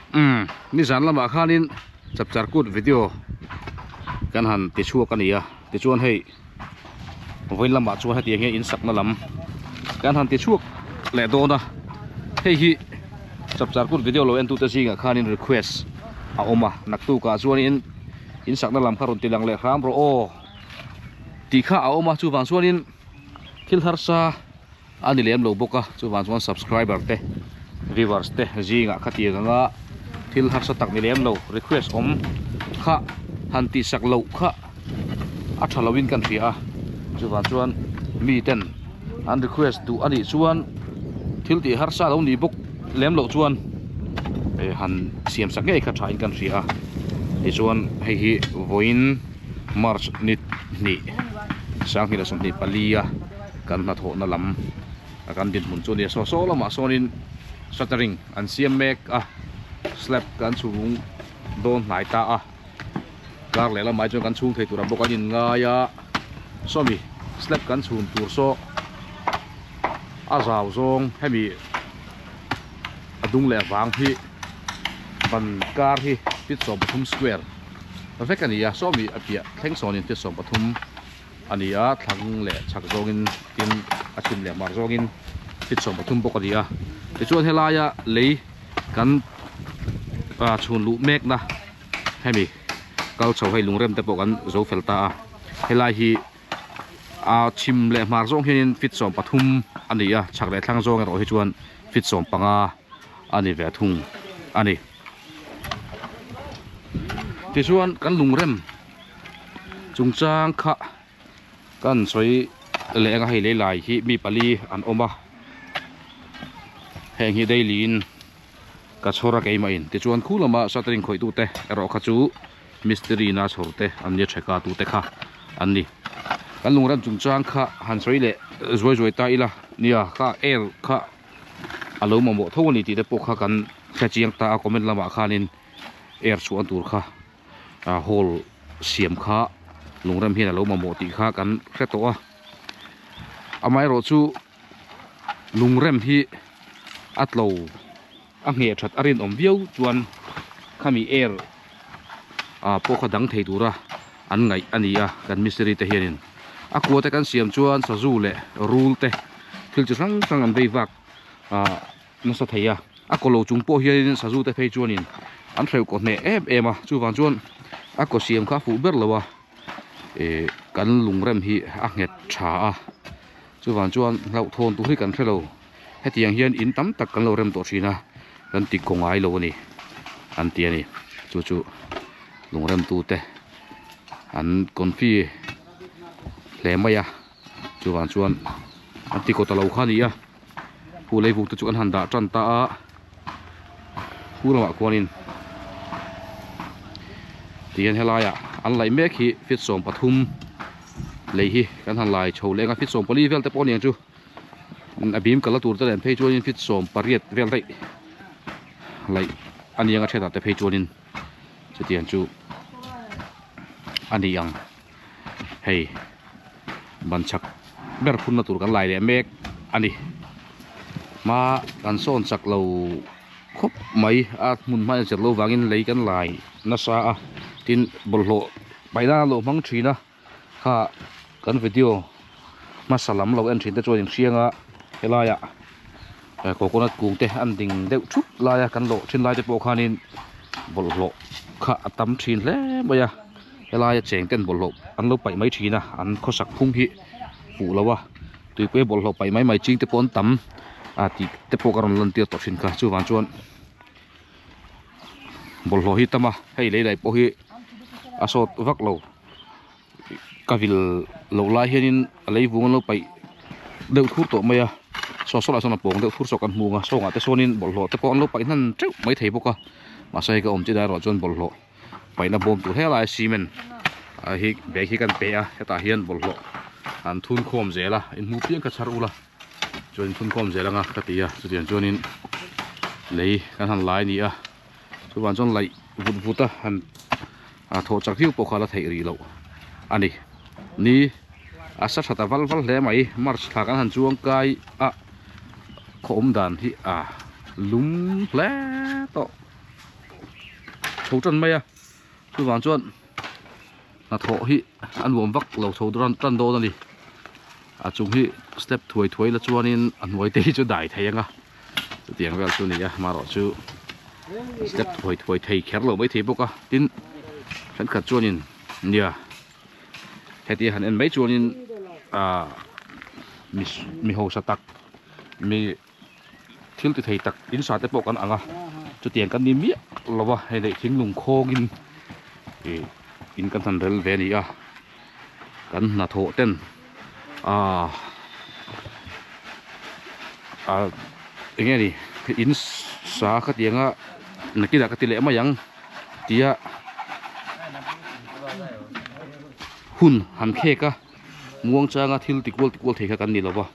Umm nizan lamah khanin chapchar kut video kan han ti chhuak a ni a tichuan hei vawiin lamah chuan hetiang hian in sakna lam kan han ti chhuak leh dawn a hei hi chapchar kut video lo entute zingah khanin request a awm a naktukah chuanin in sakna lam kha rawn ti lang leh hram rawh aw tih kha a awm a chuvang chuanin thil harsa. A ni lem lo bawk a, chuvang chuan subscriber te viewers te zingah khatiang anga thil harsa tak ni lem lo request awm kha han tihsak loh kha a tha loin kan hria a, chuvang chuan mi ten an request duh a nih chuan thil tih harsa lo nih bawk lem loh chuan han siam sak ngei kha thain kan hria a, tichuan hei hi vawiin March ni hnih sanghnih leh 24 a. Kan hnathawhna lam a kan dinhmun chu a ni a, saw saw lamah sawnin shuttering an siam mek a, slab kan chhung dawn hnai ta a, kar leh lamah hi chuan kan chhung thei tur ah bawk an inngai a, sawmi slab kan chhun tur saw a zau zawng hemi a dung leh vang hi ban kar hi feet 13 square vek a ni a, sawmi a piah thleng sawnin feet 13. A ni a, thlang leh chhak zawngin tin a chhim leh hmar zawngin feet 13 bawk a ni a. Tichuan helaia lei kan ah chhun luh mekna hemi kal chho hei lungrem te pawh kan zo fel ta a. Helai hi a chhim leh hmar zawng hianin feet 13 a ni a, chhak leh thlang zawng erawh hi chuan feet 15 a ni ve thung a ni. Tichuan kan lungrem. Chungchang kha kan sawi leh anga hei lei lai hi mi pali an awm a heng hi daily in ka chhawr a keimah in tichuan khu lama shuttering khawih tute erawh kha chu mistiri na chhawr te an nia theka tute kha an ni kan lungrem chungchang kha han sawi leh zuai zuai ta ila nia kha air kha a lo mamawh tho a ni tih te pawh kha kan hre chiang ta a comment lamah khanin air chhuah tur kha. Hall siam kha lungrem hian a lo mamawh tih kha kan hre tawh a amaherawh chu lungrem hi a tlo a ngheh that a rinawm viau chuan khami air ah pawh kha dang thei tura an ngaih a ni a kan mistiri te hianin a kua te kan siam chuan sazu leh rul te thil chi hrang hrang an vei vak ah. Nasa thei a, a kaw lo chung pawh hianin sazu te phei chuanin an hreuh kaw hneh em em a, chuvang chuan a kaw siam kha a fuh ber lo a, ih kan lungrem hi a nghet tha a, chuvang chuan hlauhthawn tur hi kan hre lo, hetiang hian in tam tak kan lo rem tawh thin a, kan ti kaw ngai lo a ni an ti a ni, chu chu lungrem tute an confi hle mai a, chuvang chuan an ti kaw ta lo kha a ni a. Hu lei vuk te chu an han dah tan ta a hu lamah khuanin tihian helaiah an laih mek hi feet 13 lei hi kan han lai chho leng a feet 14 vel te pawh a ni ang chu a bim kalna tur te nen phei chuanin feet 18 vel daih laih a ni ang a thenkhat te phei chuanin chutiang chu a ni ang hei ban chak ber phunna tur kan lai leh mek a ni hma kan sawn chak lo khawp mai a hmun hma in zir loh vangin lei kan lai nasa a tin bawlhhlawh paih nan a lo hmang thin a kha kan video hmasa lam lo en thin te chuan in hriang a helaiah coconut kung te an ding deuh thup lai a kan lawh thin lai te pawh khanin bawlhhlawh kha a tam thin hle mai a. Helaia cheng ten bawlhhlawh an lo paih mai thin a, an khawsak phung hi fuh lo a, tuipui a bawlhhlawh paih mai mai ching te pawh an tam a tih te pawh ka rawn lan tir tawh thin kha chuvang chuan bawlhhlawh hi tam a, hei lei lai pawh hi a sawt vak lo ka vil loh lai hianin a lei vung an lo paih deuh thur tawh mai a, saw saw lah sawn a pawng deuh thur saw kan hmu ang a, sawngah te sawnin bawlhhlawh te pawh an lo paih hnan teuh mai thei bawk a, mahse hei ka awm chin erawh chuan bawlhhlawh. Paihna bawm tur helai cement ah hi bag hi kan pe a hetah hian bawlhhlawh an thun khawm zel a in hmuh piang kha chhar ula chuan in thun khawm zel anga ka ti a chutiang chuanin lei kan han lai a ni a chuvang chuan laih vut vut a han ah thawh chak viau pawh kha la theih rih loh a ni ni a sa tha ta val val hle mai march thla kan han chuang kai a khaw awm dan hi a lum hle tawh. chho tan mai a chuvang chuan hnathawh hi a nuam vak lo chho tan dawn a ni a chung hi step thuai thuai la chuanin a hnuai te hi chu dai thei ang a chutiang vel chu a ni a amaherawhchu step thuai thuai thei kher lo maithei bawk a tin thenkhat chuanin nia heti han en mai chuanin ah mi mi hausa tak mi thil ti thei tak in sa te pawh kan ang a chutiang kan ni miah lo a hei leh thinglung khawngin ih in kan han rel ve a ni a kan hnathawh ten ah ah eng nge ni in sa khatianga nakinah ka ti leh mai ang. Tia hun han khek a muang changa thil ti kual ti kual thei kha kan ni lo va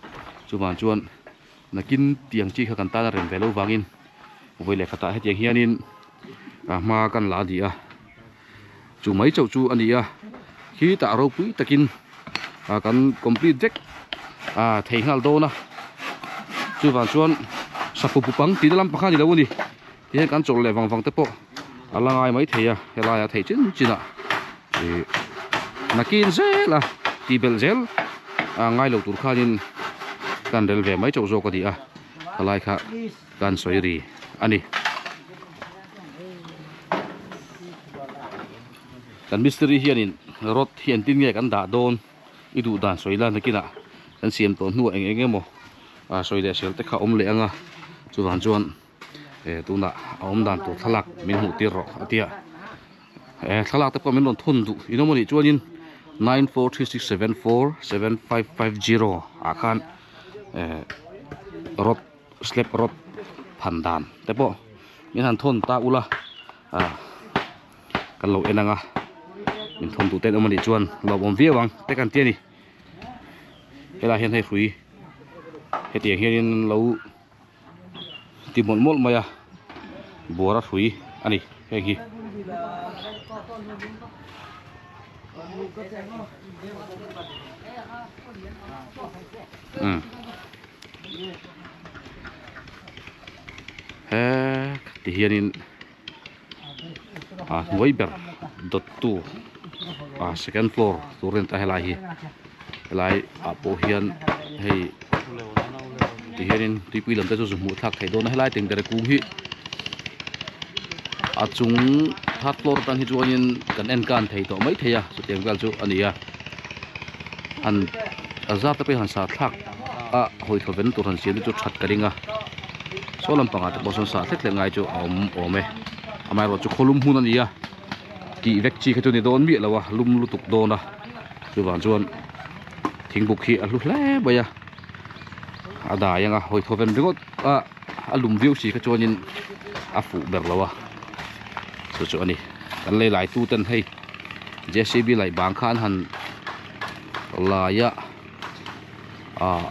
chuvang chuan nakin tiang chi kha kan tan a rem ve lo vangin vawi leh khatah hetiang hianin a hma kan la a ni a chu mai chauh chu a ni a khitah ropui takin ah kan complete vek ah thei nghal dawn a chuvang chuan sapu pang tihna lampang kha a ni lo a ni. Tihian kan chawlh leh vang vang te pawh a la ngai mai thei a helai ah theih chin chin ah ih nakin zel a tih belh zel a ngai lo tur khanin kan rel ve mai chauh zawk a ni a helai kha kan sawi ri a ni. Kan mistiri hianin rod hi engtin nge kan dah dawn i duh dan sawi la nakinah kan siam tawh hnuah eng eng emaw sawi leh sel te kha awm leh ang a chuvang chuan. eh tunah a awm dan tur thlalak min hmuh tir rawh a tia eh thlalak te pawh min rawn thun duh in awm anih chuanin 9436747550 ah khan eh rod slab rod phan dan te pawh min han thawn ta ula ah kan lo en ang a min thawn duh te an awm anih chuan lawmawm viau ang te kan ti a ni helaiah hian hei hrui hetiang hianin an lo. Ti mawlh mawlh mai a buara hrui a ni heng hi. Umm he ti hianin a hnuai ber dawt tu a second floor tur a ni ta helai hi helai ah pawh hian hei ti hianin tuipui lam te chu zu hmuh thlak theih dawn a helai tengtere kung hi a chung third floor atang hi chuanin kan en kan thei tawh mai thei a chutiang vel chu a ni a han a zat te pawh hi han sah thlak a hawi thaw ven tur han siam te chu that ka ring a. Saw lampangah te pawh sawn sah hlek hlek ngai chu a awm awm e amaherawhchu khawlum hmun a ni a tih vek chi kha chu ni dawn miah lo a lum lutuk dawn a chuvang chuan thingbuk hi a hlu hle mai a a dai ang a hawi thaw ven ringawt a a lum viau si kha chuanin a fuh ber lo a chu chu a ni kan lei lai tu ten hei J C B laih bang khan han lai a ah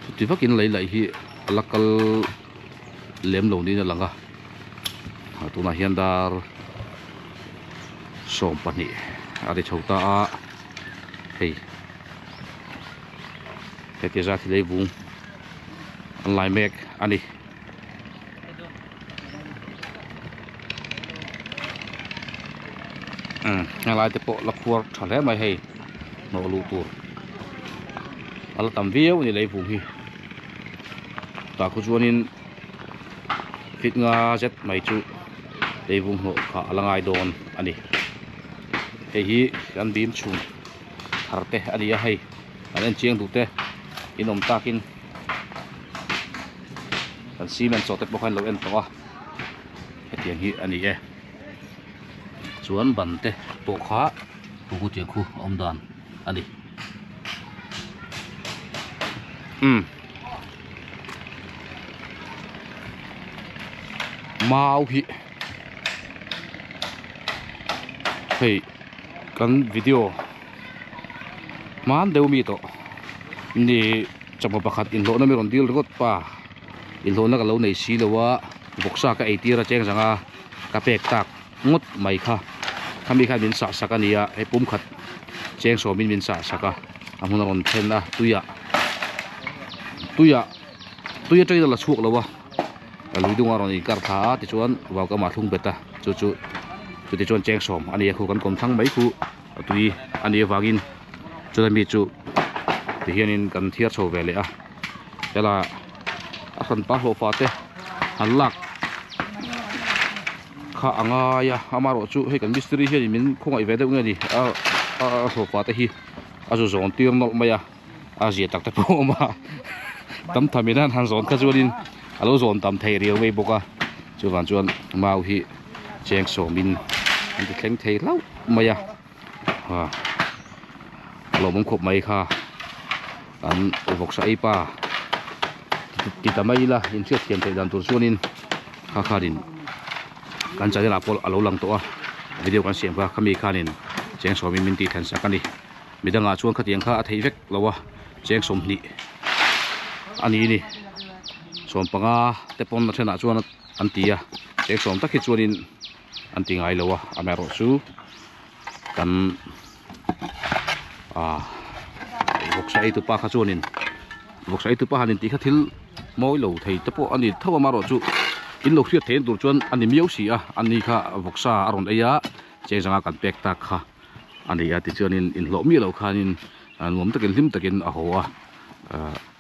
chuti vakin lei laih hi a la kal lem lo niin a lang a ah tunah hian dar 12 a ri chho ta a hei heti zat hi leivung an lai mek a ni. Umm helai te pawh la khuar tha hle mai hei hnawh luh tur a la tam viau a ni leivung hi tah khu chuanin fit nga zet mai chu leivung hnawh kha a la ngai dawn a ni hei hi kan bim chhun thar te a ni a hei an en chiang duh te in awm takin. Kan cement chaw te pawh kha an lo en tawh a hetiang hi a ni e chuan ban te pawh kha khu tiang khu a awm dan a ni umm mau hi hei kan video hman deuh mi tawh ni. Chawhma pakhat inhlawhna mi rawn dil ringawt pa inhlawhna ka lo nei si lo a vawksa ka ei tir a cheng zang a ka pek tak ngawt mai kha khami khan min sah sak a ni a hei pum khat cheng sawmin min sah sak a a hmun a rawn then a tuiah tuiah tui atangin a la chhuak lo a lui dungah a rawn inkar thla a tichuan vau ka mah thlung bet a. Chu chu chuti chuan cheng sawm a ni a khu kan kawm thlang mai khu a tui a nih avangin chuta mi chu ti hianin kan thiar chho ve leh a helai a hranpa hlawhfa te an lak kha a ngai a amaherawh chu hei kan mistiri hianin min khawngaih ve deuh nge ni a a hlawhfa te hi a zu zawn tir nawlh mai a. a zia tak te pawh a awm a tam tham in a han zawn kha chuanin a lo zawn tam thei riau mai bawk a chuvang chuan mau hi cheng sawmin an ti thleng thei hlauh mai a ah a lawmawm khawp mai kha an vawksa ei pa ti ta mai ila inhriat thiam theih dan tur chuanin kha khanin kan channel ah pawh a lo lang tawh a video kan siam kha khami khanin cheng sawmin min tih thlen sak a ni. Midangah chuan khatiang kha a theih vek lo a, cheng 20 a ni ni. 15 te pawn a thenah chuan an ti a, cheng 10 tak hi chuanin an ti ngai lo a, amaherawhchu kan ah vawksa ei tupa kha chuanin vawksa ei tupa han intih kha thil mawi lo thei te pawh a ni tho a, amaherawhchu in lo hriat theihna tur chuan a ni miau si a, ani kha vawksa a rawn ei a, cheng zanga kan pek tak kha. A ni a tichuanin inhlawh miah loh khanin nuam takin hlim takin a haw a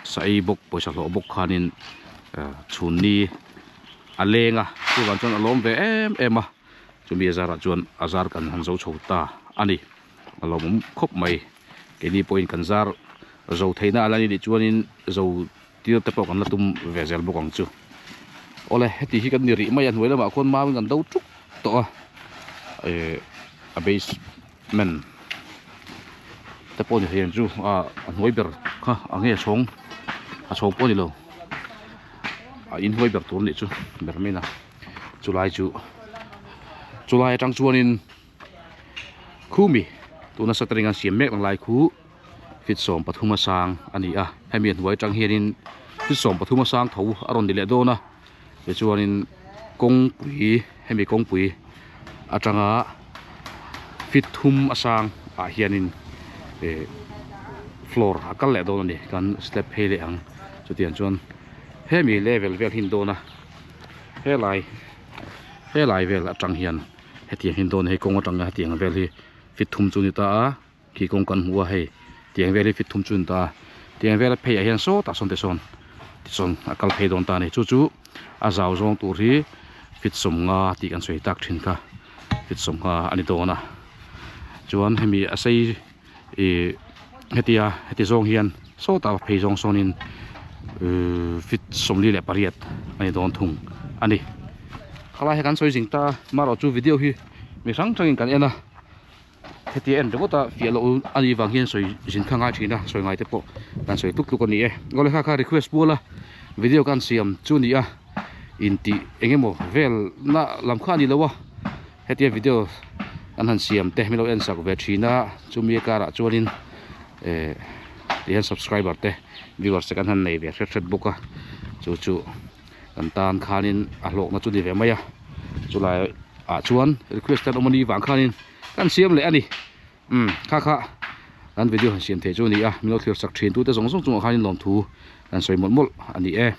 sa ei bawk pawisa hlawh bawk khanin chhunni a leng a chuvang chuan a lawm ve em em a chumi a zarah chuan a zar kan han zo chho ta a ni a lawmawm khawp mai keini pawhin kan zar zo theihna a la ni tih chuanin zo tir te pawh kan la tum ve zel bawk ang chu awle heti hi kan ni rih mai a hnuai lamah khuan mau in kan do tuk tawh a eh a basement te pawh ni thei ang chu a a hnuai ber kha a nge a chhawng a chhawng pawh a ni lo a inhnuai ber tur a nih chu ber mai na chulai chu chulai atang chuanin khumi tuna shuttering an siam mek ang lai khu. Feet 13 a sang a ni a hemi a hnuai atang hianin feet 13 a sang tho a rawn ni leh dawn a tichuanin kawngpui hemi kawngpui atanga feet thum a sang ah hianin eh floor a kal leh dawn a ni kan step phei leh ang chutiang chuan hemi level vel hi a ni dawn a helai helai vel atang hian hetiang hi a ni dawn a hei kawng atanga hetiang vel hi feet thum chu a ni ta a. Khi kawng kan hmu a hei tiang vel hi fit thum chu a ni ta a tiang vel a phei ah hian sawtah sawn tisawn tisawn a kal phei dawn ta a ni chu chu a zau zawng tur hi fit 50 tih kan sawi tak thin kha fit 50 a ni dawn a chuan hemi a sei ih hetia heti zawng hian sawtah phei zawng sawnin ihh fit 48 a ni dawn thung a ni khalai hi kan sawi zing ta marawh chu video hi mi hrang hrangin kan en a. Hetia en ringawt a fiah loh a nih vang hian sawi zin kha ngai thin a sawi ngai te pawh kan sawi tluk tluk a ni e awle kha kha request bual a video kan siam chu a ni a intih eng emaw vel na lam kha a ni lo a hetia video an han siam te min lo en sak ve thin a chumi a karah chuanin eh tihian subscriber te viewers te kan han nei ve hret hret bawk a chu chu. Kan tan khanin a hlawkna chu ni ve mai a chulai ah chuan request an awm a ni vang khanin kan siam leh a ni umm kha kha kan video han siam theih chu a ni a min lo thlir sak thin tute zawng zawng chungah khanin lawmthu kan sawi mawlh mawlh a ni e.